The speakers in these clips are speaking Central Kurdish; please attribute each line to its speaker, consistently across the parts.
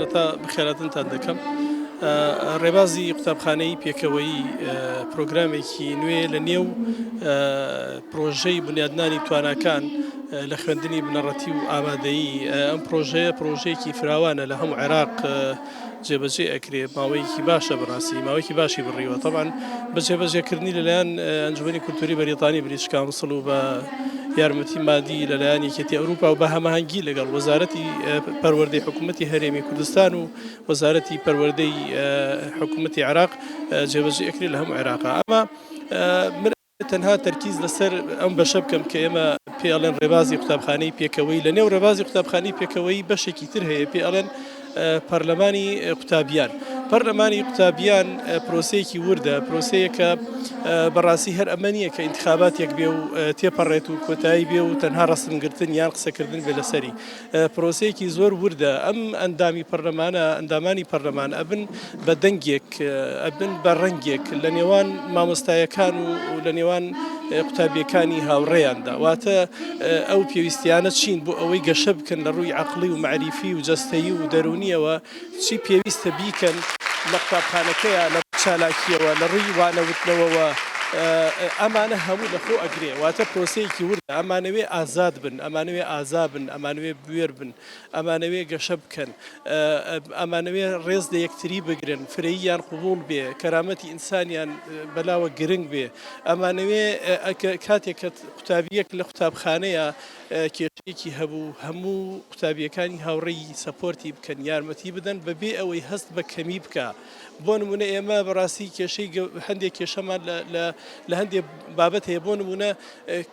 Speaker 1: سەرەتا بەخێرهاتنتان دەکەم. ڕێبازی قوتابخانەی پێکەوەیی پرۆگرامێکی نوێ لە نێو پرۆژەی بنیادنانی تواناکان لە خوێندنی بنەڕەتی و ئامادەیی ئەم پرۆژەیە پرۆژەیەکی فراوانە لە هەموو عێراق جێبەجێ ئەکرێ ماوەیەکی باشە بەڕاستی ماوەیەکی باشی بڕیوە تەبعەن بە جێبەجێکردنی لەلایەن ئەنجومەنی کولتوری بەریتانی British Council و بە یارمەتی مادی لەلایەن یەکێتی ئەوروپا و بە هەماهەنگی لەگەڵ وەزارەتی پەروەردەی حکوومەتی هەرێمی کوردستان و وەزارەتی پەروەردەی حکوومەتی عێراق جێبەجێ ئەکرێ لە هەموو عێراقا ئەمە من تەنها تەرکیز لەسەر ئەم بەشە بکەم کە ئێمە پێ ئەڵێن ڕێبازی قوتابخانەی پێکەوەی لە نێو ڕێبازی قوتابخانەی پێکەوەی بەشێکی تر هەیە پێ ئەڵێن پەرلەمانی قوتابیان پەرلەمانی قوتابیان پرۆسەیەکی وردە پرۆسەیەکە بەڕاستی هەر ئەمە نییە کە ئینتخاباتێک بێ و تێپەڕێت و کۆتایی بێ و تەنها ڕەسمگرتن یان قسەکردن بێ لەسەری پرۆسەیەکی زۆر وردە، ئەم ئەندامی پەرلەمانە، ئەندامانی پەرلەمان ئەبن بە دەنگێک، ئەبن بە ڕەنگێک لە نێوان مامۆستایەکان و لە نێوان قوتابیەکانی هاوڕێیاندا، واتە ئەو پێویستیانە چین بۆ ئەوەی گەشە بکەن لە ڕووی عەقڵی و مەعریفی و جەستەیی و دەروونیەوە چی پێویستە بیکەن لە قوتابخانەکەیا لە ڕووی چالاکیەوە لە ڕووی وانەوتنەوەوە ئەمانە هەموو لە خۆ ئەگرێ واتە پرۆسەیەکی وردە ئەمانەوێ ئازاد بن ئەمانەوێ ئازا بن ئەمانەوێ بوێر بن ئەمانەوێ گەشە بکەن ئەمانەوێ ڕێز لە یەکتری بگرن فرەییان قبوڵ بێ کەرامەتی ئینسانیان بەلاوە گرنگ بێ ئەمانەوێ کاتێک کە قوتابیەک لە قوتابخانەیە کێشەیەکی هەبوو هەموو قوتابیەکانی هاوڕێی support ی بکەن یارمەتی بدەن بەبێ ئەوەی هەست بە کەمی بکا بۆ نمونە ئێمە بەڕاستی کێشەی هەندێک کێشەمان لە هەندێک بابەت هەیە بۆ نمونە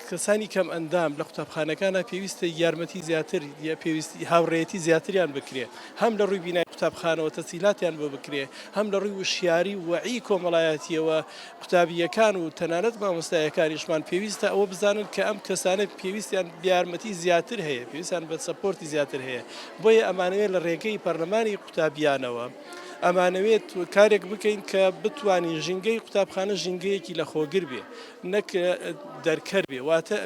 Speaker 1: کەسانی کەم ئەندام لە قوتابخانەکانە پێویستە یارمەتی زیاتر پێویستی هاوڕێیەتی زیاتریان بکرێ هەم لە ڕووی بینای قوتابخانەوە تەسهیلاتیان بۆ بکرێ هەم لە ڕووی وشیاری و وەعی کۆمەڵایەتیەوە قوتابییەکان و تەنانەت مامۆستایەکانیشمان پێویستە ئەوە بزانن کە ئەم کەسانە پێویستیان بە یارمەتی زیاتر هەیە، پێویستیان بە support ی زیاتر هەیە، بۆیە ئەمانەوێت لە ڕێگەی پەرلەمانی قوتابیانەوە ئەمانەوێت کارێک بکەین کە بتوانین ژینگەی قوتابخانە ژینگەیەکی لەخۆگر بێ نەک دەرکەر بێ، واتە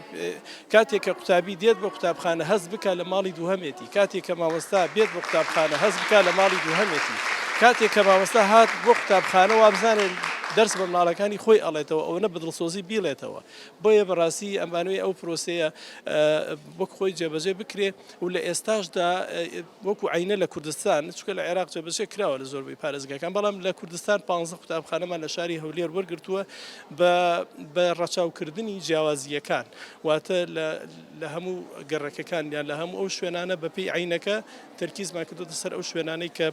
Speaker 1: کاتێک کە قوتابی دێت بۆ قوتابخانە هەست بکا لە ماڵی دووهەمێتی، کاتێک کە مامۆستا بێت بۆ قوتابخانە هەست بکا لە ماڵی دووهەمێتی، کاتێک کە مامۆستا هات بۆ قوتابخانە وابزانێت دەرس بە مناڵەکانی خۆی ئەڵێتەوە ئەوەنە بە دڵسۆزی بیڵێتەوە. بۆیە بەڕاستی ئەمانەوێ ئەو پرۆسەیە وەک خۆی جێبەجێ بکرێ و لە ئێستاشدا وەکو عەینە لە کوردستان، چونکە لە عێراق جێبەجێ کراوە لە زۆربەی پارێزگاکان، بەڵام لە کوردستان پانزە قوتابخانەمان لە شاری هەولێر وەرگرتووە بە بە ڕەچاوکردنی جیاوازییەکان، واتە لە لە هەموو گەڕەکەکان یان لە هەموو ئەو شوێنانە بەپێی عەینەکە تەرکیزمان کردووەتە سەر ئەو شوێنانەی کە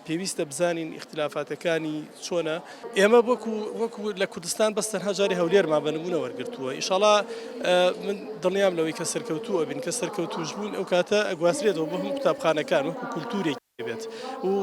Speaker 1: پێویستە بزانین ئیختلافاتەکانی چۆنە. ئێمە وەکو وەکو لە کوردستان بەس تەنها جاری هەولێرمان بە نمونە وەرگرتووە ئیشەڵا من دڵنیام لەوەی کە سەرکەوتوو ئەبین کە سەرکەوتوش بوون ئەو کاتە ئەگوازرێتەوە بۆ هەموو قوتابخانەکان وەکو کولتورێکی بێت و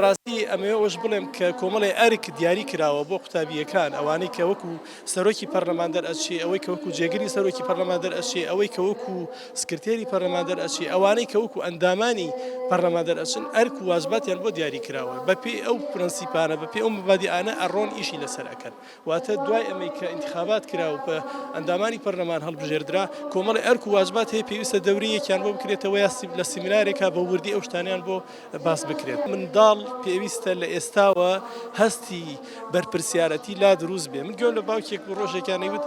Speaker 1: ڕاستی ئەمەوێ ئەوەش بڵێم کە کۆمەڵێ ئەرک دیاری کراوە بۆ قوتابییەکان ئەوانەی کە وەکو سەرۆکی پەرلەمان دەرئەچێ، ئەوەی کە وەکو جێگری سەرۆکی پەرلەمان دەرئەچێ، ئەوەی کە وەکو سکرتێری پەرلەمان دەرئەچێ، ئەوانەی کە وەکو ئەندامانی پەرلەمان دەرئەچن ئەرک و واجباتیان بۆ دیاری کراوە، بە پێی ئەو پرەنسیپانە، بە پێی ئەو مەبادیئانە ئەڕۆن ئیشی لەسەر ئەکەن. واتە دوای ئەمەی کە ئینتخابات کرا و بە ئەندامانی پەرلەمان هەڵبژێردرا، کۆمەڵی ئەرک و واجبات هەیە پێویستە دەورەیەکیان بۆ بکرێتەوە یا لە سیمینارێکا بە وردی ئەو شتانەیان بۆ باس بکرێت. منداڵ پێویستە لە ئێستاوە هەستی بەرپرسیارەتی لا دروست بێ. من گوێم لە باوکێک بوو ڕۆژێکیان ئەیوت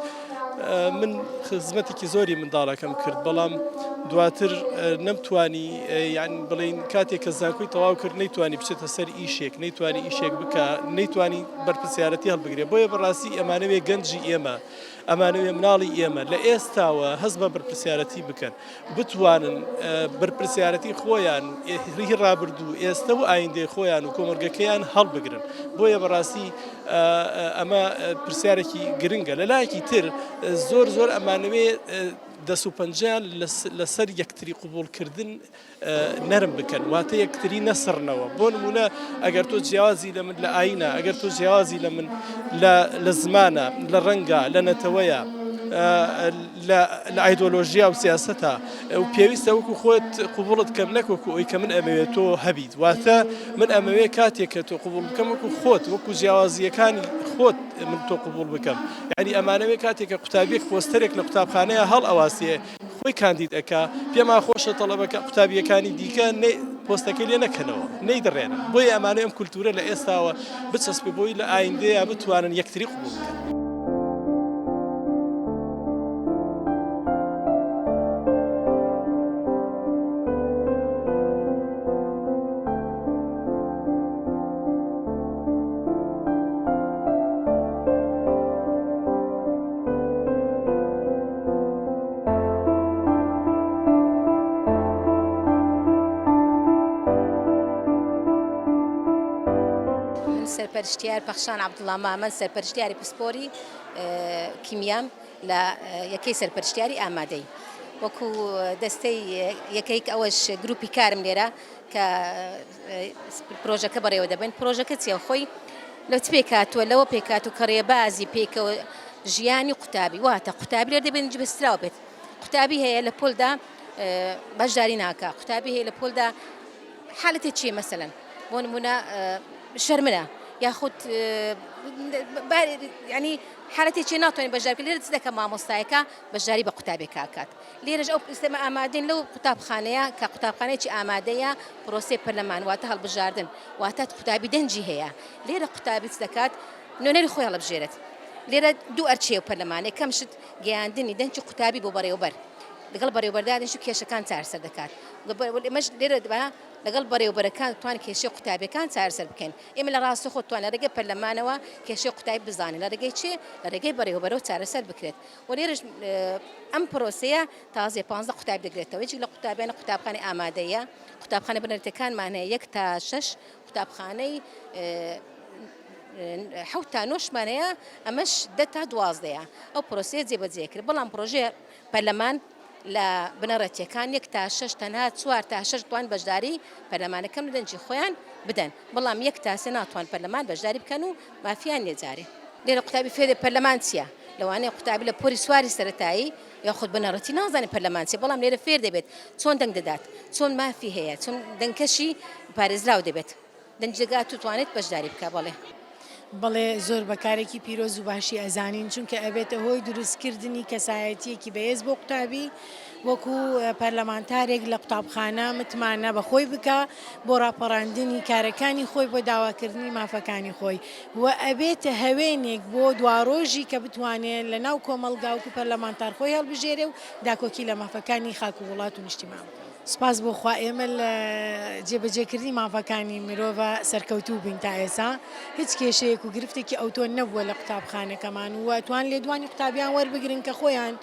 Speaker 1: من خزمەتێکی زۆری منداڵەکەم کرد بەڵام دواتر نەمتوانی یان بڵین کاتێک کە زانکۆی تەواو کرد نەیتوانی بچێتە سەر ئیشێک نەیتوانی ئیشێک بکە نەیتوانی بەرپرسیارەتی هەڵبگرێ بۆیە بەڕاستی ئەمانەوێ گەنجی ئێمە ئەمانەوێ مناڵی ئێمە لە ئێستاوە هەست بە بەرپرسیارەتی بکەن بتوانن بەرپرسیارەتی خۆیان هی ڕابردوو ئێستە و ئایندەی خۆیان و کۆمەڵگەکەیان هەڵبگرن بۆیە بەڕاستی ئەمە پرسیارێکی گرنگە لە لایەکی تر زۆر زۆر ئەمانەوێ دەست و پەنجەیان لەسەر یەکتری قوبوڵکردن نەرم بکەن واتە یەکتری نەسڕنەوە بۆ نمونە ئەگەر تۆ جیاوازی لە من لە ئاینە ئەگەر تۆ جیاوازی لە من لە زمانە لە ڕەنگە لە نەتەوەیە لە ئایدۆلۆژیا و سیاسەتە و پێویستە وەکو خۆت قوبوڵت کەم نەک وەکو ئەوی کە من ئەمەوێت تۆ هەبیت واتە من ئەمەوێ کاتێک کە تۆ قوبوڵ بکەم وەکو خۆت وەکو جیاوازیەکانی خۆت من تۆ قوبوڵ بکەم یعنی ئەمانەوێ کاتێک کە قوتابیەک پۆستەرێک لە قوتابخانەیە هەڵ ئەواسێ خۆی کاندید ئەکا پێمان خۆشە تەڵەبەکە قوتابیەکانی دیکە. پۆستەکەی لێ نەکەنەوە نەیدڕێنن بۆیە ئەمانەوێ ئەم کولتوورە لە ئێستاوە بچەسپێ بۆی لە ئایندەیە بتوانن یەکتری قبوڵ بکەن.
Speaker 2: من سەرپەرشتیار پەخشان عەبدوڵا مامەند سەرپەرشتیاری پسپۆری کیمیام لە یەکەی سەرپەرشتیاری ئامادەی وەکو دەستەی یەکەی ئەوەش گروپی کارم لێرە کە پرۆژەکە بەڕێوە دەبەین پرۆژەکە چیە خۆی لە چ پێکهاتووە لەوە پێکهاتوو کە ڕێبازی پێکەوە ژیانی قوتابی واتە قوتابی لێر دەبێت بەستراو بێت قوتابی هەیە لە پۆلدا بەشداری ناکە قوتابی هەیە لە پۆلدا حالەتی چیە مەسەلەن بۆ نمونە شەرمنە یاخود ینی حالەتێکی ناتوانین بەشدار بکەین لێرە چ دەکە مامۆستایەکە بەشداری بە قوتابێکە کات لێرەش ئەو ئێمە ئامادەین لەو قوتابخانەیە کە قوتابخانەیەکی ئامادەیە پرۆسەی پەرلەمان واتە هەڵبژاردن واتە قوتابی دەنگی هەیە لێرە قوتابی چ دەکات نوێنەری خۆی هەڵبژێرێت لێرە دوو ئەرچەیە و پەرلەمان یەکەم شت گەیاندنی دەنگی قوتابی بۆ بەڕێوەبەر لەگەڵ بەڕێوەبەردانیش و کێشەکان چارەسەر دەکات ئێمەش لێرە لەگەڵ بەڕێوەبەرەکان توان کێشەی قوتابیەکان چارەسەر بکەین ئێمە لە ڕاستەخۆ توان لە ڕێگەی پەرلەمانەوە کێشەی قوتابی بزانین لە ڕێگەی چێ لە ڕێگەی بەڕێوەبەرەوە چارەسەر بکرێت و لێرەش ئەم پرۆسەیە تازەیە پانزە قوتابی دەگرێتەوە یەکێک لە قوتابیانە قوتابخانەی ئامادەیە قوتابخانە بنەرەتەکانمان هەیە یەک تا شەش قوتابخانەی حەوت تا نۆشمان هەیە ئەمەش دە تا دوازدەیە ئەو پرۆسەیە جێبەجێ کرد بەڵام پرۆژەیە پەرلەمان لە بنەڕەتیەکان یەک تا شەش تەنها چوار تا شەش توان بەشداری پەرلەمانەکەم لە دەنگی خۆیان بدەن بەڵام یەک تا سێ ناتوان پەرلەمان بەشداری بکەن و مافیان نیە جارێ لێرە قوتابی فێرێ پەرلەمان چیە لەوانەیە قوتابی لە پۆلی سواری سەرەتایی یاخود بنەڕەتی نازانێت پەرلەمان چیە بەڵام لێرە فێر دەبێت چۆن دەنگ دەدات چۆن مافی هەیە چۆن دەنگکەشی پارێزراو دەبێت دەنگی دەگات و توانێت بەشداری بکا بەڵێ.
Speaker 3: بەڵێ زۆر بە کارێکی پیرۆز و باشی ئەزانین چونکە ئەبێتە هۆی دروست کردنی کەسایەتیەکی بەهێز بۆ قوتابی وەکو پەرلەمانتارێک لە قوتابخانە متمانە بە خۆی بکا بۆ ڕاپەڕاندنی کارەکانی خۆی بۆ داواکردنی مافەکانی خۆی و ئەبێتە هەوێنێک بۆ دواڕۆژی کە بتوانێ لە ناو کۆمەڵگا وەکو پەرلەمانتار خۆی هەڵبژێرێ و داکۆکی لە مافەکانی خاک و وڵات و نیشتیمان بکا. سوپاس بۆ خوا ئێمە لە جێبەجێکردنی مافەکانی مرۆڤا سەرکەوتوو بووین تا ئێسا هیچ کێشەیەک و گرفتێکی ئەوتۆ نەبووە لە قوتابخانەکەمان و ئەتوان لێدوانی قوتابیان وەربگرن کە خۆیان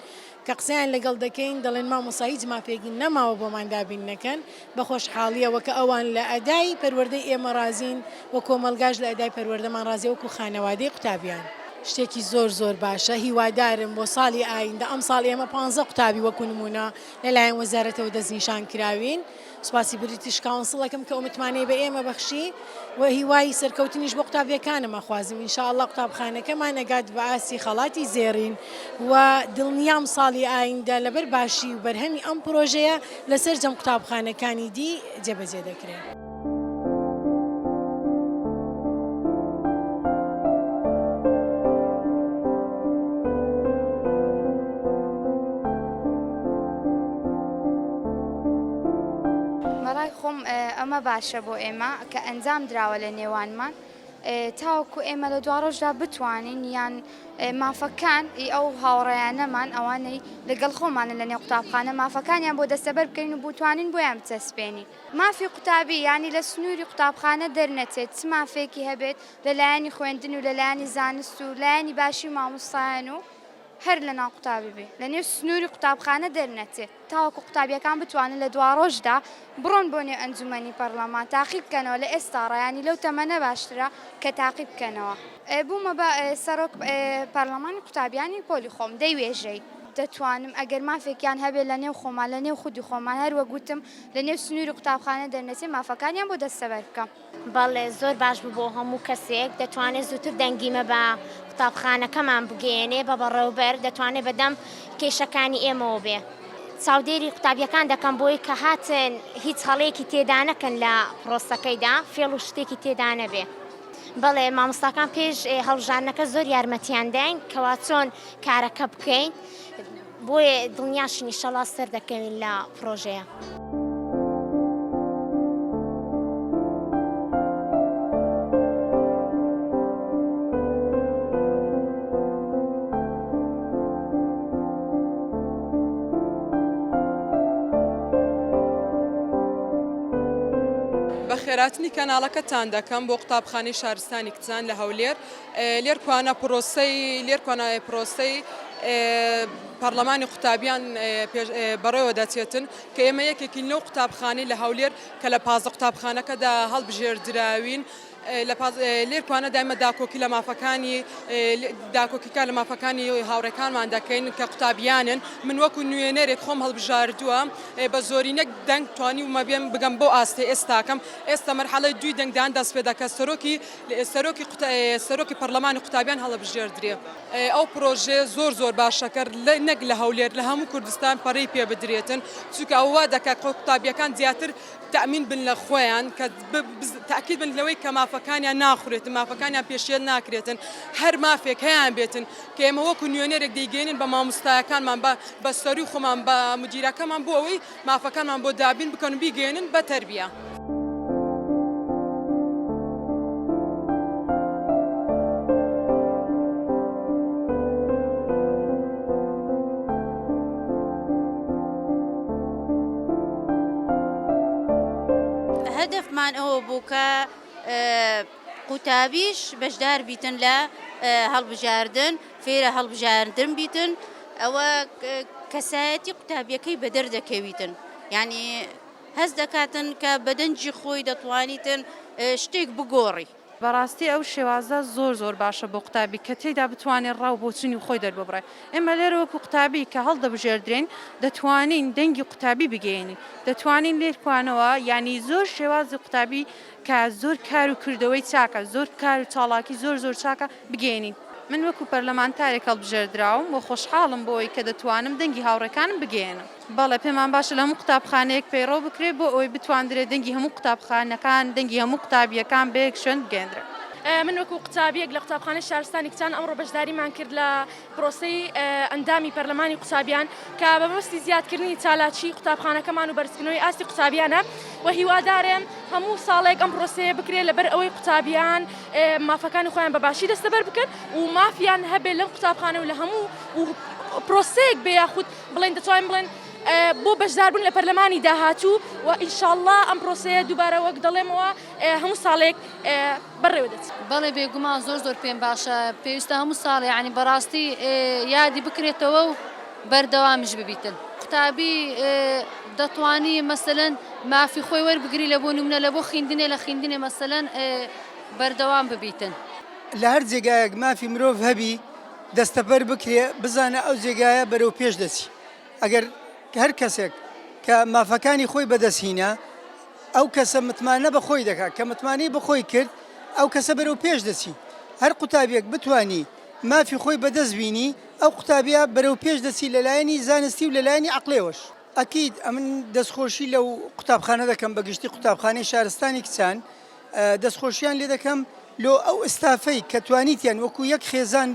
Speaker 3: کە قسەیان لەگەڵ دەکەین دەڵێن مامۆستا هیچ مافێک نەماوە بۆمان دابین نەکەن بە خۆشحاڵیەوە کە ئەوان لە ئەدای پەروەردەی ئێمە ڕازین و کۆمەڵگاش لە ئەدای پەروەردەمان ڕازیە وەکو خانەوادەی قوتابیان. شتێکی زۆر زۆر باشە هیوادارم بۆ ساڵی ئایندە ئەمساڵ ئێمە پانزە قوتابی وەکو نمونە لەلایەن وەزارەتەوە دەستنیشان کراوین، سوپاسی بریتیش کاونسڵ ئەکەم کە ئەو متمانەی بە ئێمە بەخشی و هیوای سەرکەوتنیش بۆ قوتابیەکانم ئەخوازم ان شاء اللە قوتابخانەکەمان ئەگات بە ئاستی خەڵاتی زێڕین و دڵنیام ساڵی ئایندە لەبەر باشی و بەرهەمی ئەم پرۆژەیە لە سەرجەم قوتابخانەکانی دی جێبەجێ دەکرێ.
Speaker 4: بەڕای خۆم ئەمە باشە بۆ ئێمە کە ئەنجام دراوە لە نێوانمان تاوەکو ئێمە لە دواڕۆژدا بتوانین یان مافەکان ئی ئەو هاوڕێیانەمان ئەوانەی لەگەڵ خۆمانە لە نێو قوتابخانە مافەکانیان بۆ دەستەبەر بکەین و بتوانین بۆیان بچەسپێنین. مافی قوتابی یانی لە سنووری قوتابخانە دەرنەچێت چ مافێکی هەبێت لە لایەنی خوێندن و لە لایەنی زانست و لایەنی باشی مامۆستایان و هەر لە ناو قوتابی بێ لە نێو سنووری قوتابخانە دەرنەچێت تاوەکو قوتابیەکان بتوانن لە دواڕۆژدا بڕۆن بۆ نێو ئەنجومەنی پەڕلەمان تاقی بکەنەوە لە ئێستاڕا یانی لەو تەمەنە باشترە کە تاقی بکەنەوە. بوومە بە سەرۆک پەرلەمانی قوتابیانی پۆلی خۆم دەی وێژەی. دەتوانم ئەگەر مافێکیان هەبێت لە نێو خۆمان لە نێو خودی خۆمان هەر وەک وتم لە نێو سنووری قوتابخانە دەرنەچێ مافەکانیان بۆ دەستەبەر بکەم.
Speaker 5: بەڵێ زۆر باش بوو بۆ هەموو کەسێک دەتوانێت زووتر دەنگی مە بە قوتابخانەکەمان بگەیەنێ بە بەڕێوبەر دەتوانێت بەدەم کێشەکانی ئێمەوە بێ. چاودێری قوتابیەکان دەکەم بۆی کە هاتن هیچ هەڵەیەکی تێدا نەکەن لە پرۆسەکەیدا فێڵ و شتێکی تێدا نەبێ. بەڵێ مامۆستاکان پێش هەڵبژاردنەکە زۆر یارمەتیان داین کەوا چۆن کارەکە بکەین بۆیە دڵنیاشین ئیشەڵا سەردەکەوین لە پرۆژەیە.
Speaker 6: بەخێراتنی کەناڵەکەتان دەکەم بۆ قوتابخانەی شارستانی کچان لە هەولێر لێرکوانە پرۆسەی لێرکوانە پرۆسەی پەرلەمانی قوتابیان بەڕێوە دەچێتن کە ئێمە یەکێکین لەو قوتابخانەی لە هەولێر کە لە 15 قوتابخانەکەدا هەڵبژێردراوین لە لێرکوانە دایمە داکۆکی لە مافەکانی داکۆکیکار لە مافەکانی هاوڕێکانمان دەکەین کە قوتابیانن من وەکو نوێنەرێک خۆم هەڵبژاردووە بە زۆرینە دەنگ توانیومە بێم بگەم بەو ئاستەی ئێستاکەم ئێستا مەرحەلەی دووی دەنگدان دەست پێ دەکات سەرۆکی سەرۆکی سەرۆکی پەرلەمانی قوتابیان هەڵەبژێردرێ. ئەو پرۆژەیە زۆر زۆر باشە کە نەک لە هەولێر لە هەموو کوردستان پەرەی پێ بدرێتن چونکە ئەوە وا دەکات قوتابیەکان زیاتر تەئمین بن لە خۆیان کە تاکید بن لەوەی کە مافەکانیان ناخورێتن مافەکانیان پێشێل ناکرێتن هەر مافێک هەیان بێتن کە ئێمە وەکو نوێنەرێک دەیگەینن بە مامۆستایەکانمان بە بە سەروی خۆمان بە مدیرەکەمان بۆ ئەوەی مافەکانمان بۆ دابین بکەن و بیگەیەنن بە تەربیە.
Speaker 7: هەدەفمان ئەوە بوو کە قوتابیش بەشدار بیتن لە هەڵبژاردن فێرە هەڵبژاردن بیتن ئەوە کەسایەتی قوتابیەکەی بەدەر دەکەویتن یعنی هەست دەکاتن کە بەدەنگی خۆی دەتوانیتن شتێک بگۆڕی.
Speaker 8: بەڕاستی ئەو شێوازە زۆر زۆر باشە بۆ قوتابی کە تێیدا بتوانێت ڕا و بۆچونی خۆی دەرببڕێ ئێمە لێرە وەکو قوتابی کە هەڵدەبژێردرێین دەتوانین دەنگی قوتابی بگەیەنین دەتوانین لێرکوانەوە یانی زۆر شێوازی قوتابی کە زۆر کار و کردەوەی چاکە زۆر کار و چاڵاکی زۆر زۆر چاکە بگەیەنین. من وەکو پەرلەمانتارێک هەڵبژێردراوم و خۆشحاڵم بۆوەی کە دەتوانم دەنگی هاوڕێکانم بگەیەنم. بەڵێ پێمان باشە لە هەموو قوتابخانەیەک پەیڕەو بکرێت بۆ ئەوەی بتواندرێت دەنگی هەموو قوتابخانەکان، دەنگی هەموو قوتابییەکان بەیەک شوێن بگەیەندرێت.
Speaker 9: من وەکو قوتابییەک لە قوتابخانەی شارستانی کچان ئەمڕۆ بەشداریمان کرد لە پرۆسەی ئەندامی پەرلەمانی قوتابیان کە بە مەبەستی زیادکردنی چالاکی قوتابخانەکەمان و بەرزکردنەوەی ئاستی قوتابیانە و هیوادارم هەموو ساڵێک ئەم پرۆسەیە بکرێت لەبەر ئەوەی قوتابیان مافەکانی خۆیان بە باشی دەستەبەر بکەن و مافیان هەبێت لەم قوتابخانە و لە هەموو پرۆسەیەک بێ یاخود بڵێن دەتوانین بڵێن بۆ بەشداربوون لە پەرلەمانی داهاتوو و ئینشاڵڵا ئەم پرۆسەیە دووبارە وەک دەڵێمەوە هەموو ساڵێک بەڕێوە دەچێت.
Speaker 10: بەڵێ بێگومان زۆر زۆر پێم باشە پێویستە هەموو ساڵێ یانی بەڕاستی یادی بکرێتەوە و بەردەوامیش ببیتن. قوتابی دەتوانی مەسەلەن مافی خۆی وەربگری لە بۆ نمونە لە بۆ خیندنێ لە خیندنێ مەسەلەن بەردەوام ببیتن.
Speaker 11: لە هەر جێگایەک مافی مرۆڤ هەبی دەستەبەر بکرێ بزانە ئەو جێگایە بەرەو پێش دەچی ئەگەر هەر کەسێک کە مافەکانی خۆی بەدەست هینا ئەو کەسە متمانە بە خۆی دەکات کە متمانەی بە خۆی کرد ئەو کەسە بەرەو پێش دەچی هەر قوتابیەک بتانی مافی خۆی بەدەست بینی ئەو قوتابیە بەرەو پێش دەچی لەلایەنی زانستی و لەلایەنی عەقڵێوەش. ئەکید ئەمن دەستخۆشی لەو قوتابخانە دەکەم بە گشتی قوتابخانەی شارستانی کچان دەستخۆشیان لێ دەکەم لۆ ئەو ئستافەی کە توانیتیان وەکو یەک خێزان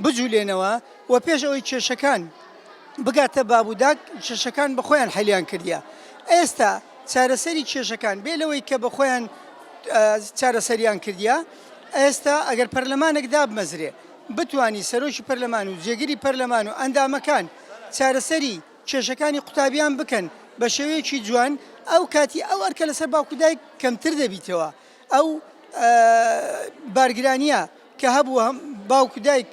Speaker 11: بجولێنەوە و پێش ئەوەی کێشەکان بگاتە بابوداک کێشەکان بە خۆیان حەلیان کردیە ئێستا چارەسەری کێشەکان بێ لەوەی کە بە خۆیان چارەسەریان کردیە ئێستا ئەگەر پەرلەمانێک دابمەزرێ بتانی سەرۆکی پەرلەمان و جێگری پەرلەمان و ئەندامەکان چارەسەری کێشەکانی قوتابیان بکەن بە شێوەیەکی جوان ئەو کاتی ئەو ئەرکە لەسەر باوک و دایک کەمتر دەبیتەوە ئەو بارگرانیە کە هەبوو هەم باوک و دایک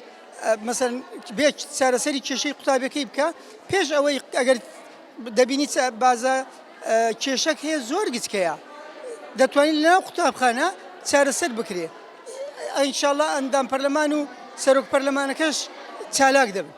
Speaker 11: مەسەن بێ چارەسەری کێشەی قوتابیەکەی بکە پێش ئەوەی ئەگەر دەبینی بازە کێشەک هەیە زۆر گچکەیە دەتوانین لەناو قوتابخانە چارەسەر بکرێ ئینشاءاللە ئەندام پەرلەمان و سەرۆک پەرلەمانەکەش چالاک دەبن.